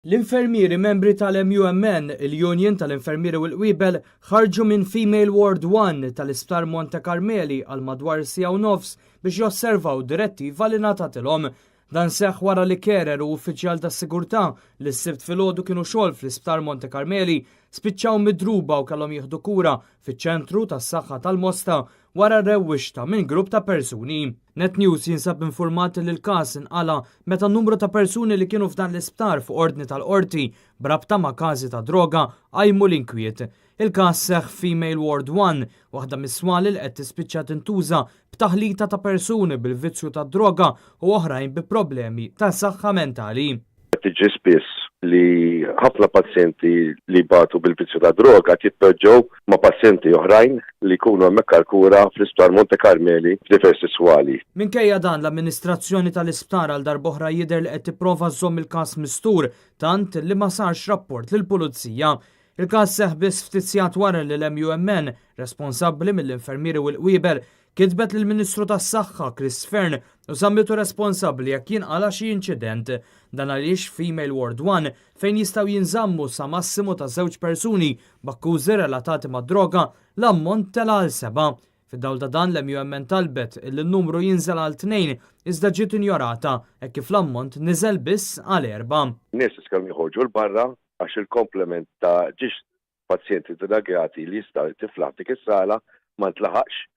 L-infermieri membri tal-MUMN, il-Union tal-Infermieri u l-Qwiebel, ħarġu minn Female Ward 1 tal-Isptar Monte Carmeli għal madwar siegħa u nofs biex josservaw direttiva li ngħatatilhom. Dan seħħ wara li carer u uffiċjal tas-sigurtà li s-Sibt filgħodu kienu xogħol fl-Isptar Monte Carmeli spiċċaw midruba u kellhom jieħdu kura fiċ-ċentru tas-saħħa tal-Mosta wara rewwixta minn grupp ta' persuni. Net News jinsab infurmat li l-każ inqala' meta numru ta' persuni li kienu f'dan l-isptar fuq ordni tal-qorti b'rabta ma' każi ta' droga qajmu l-inkwiet. Il-każ seħħ f'Female Ward 1, waħda mis-swali li qed tispiċċa tintuża b'taħlita ta' persuni bil-vizzju tad-droga u oħrajn bi problemi ta' saħħa mentali. Qed tiġri spiss li ħafna pazjenti li jbatu bil-vizzju tad-droga qed jitpoġġew ma' pazjenti oħrajn li jkunu hemmhekk għall-kura fl-Isptar Monte Carmeli f'diversi swali. Minkejja dan, l-amministrazzjoni tal-isptar għal darb'oħra jidher li qed tipprova żżomm il-każ mistur tant li ma sarx rapport lill-Pulizija. Il-każ seħħ biss ftit sigħat wara li l-MUMN, responsabbli mill-infermieri u l-qwiebel, Kitbet lill-Ministru tas-Saħħa Chris Fearne u żammitu responsabbli jekk jinqala' xi inċident. Dan għaliex f'Female Ward One, fejn jistgħu jinżammu sa massimu ta' żewġ persuni b'akkużi relatati mad-droga, l-ammont tela' għal sebgħa. Fid-dawl ta' dan l-MUMN talbet illi n-numru jinżel għal tnejn iżda ġiet injorata hekk kif l-ammont niżel biss għal erbgħa. Nies kellhom joħorġu 'l barra għax il-komplement ta' ġiex pazjenti dragati li jista' tiflaħ f'dik is-sala ma ntlaħaqx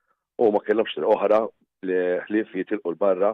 u ma kellhomx triq oħra ħlief jitilqu 'l barra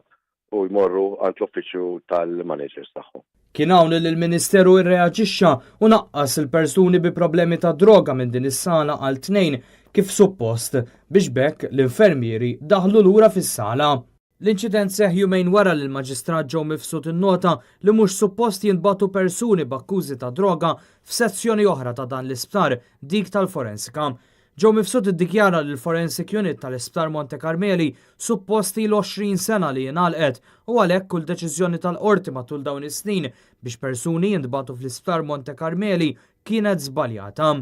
u jmorru għand l-uffiċċju tal-managers tagħhom. Kien hawn li l-Ministeru irreaġixxa u naqqas il-persuni bi problemi ta' droga minn din is-sala għal tnejn kif suppost biex b'hekk l-infermieri daħlu lura fis-sala. L-inċident seħħ jumejn wara li l-Maġistrat Joe Mifsud innota li mhux suppost jintbagħtu persuni b'akkużi ta' droga f'sezzjoni oħra ta' dan l-isptar, dik tal-forensika. Joe Mifsud iddikjara li l-Forensic Unit tal-Isptar Monte Carmeli suppost ilu 20 sena li ingħalqet u għalhekk kull deċiżjoni tal-Qorti matul dawn is-snin biex persuni jintbagħtu fl-Isptar Monte Carmeli kienet żbaljata.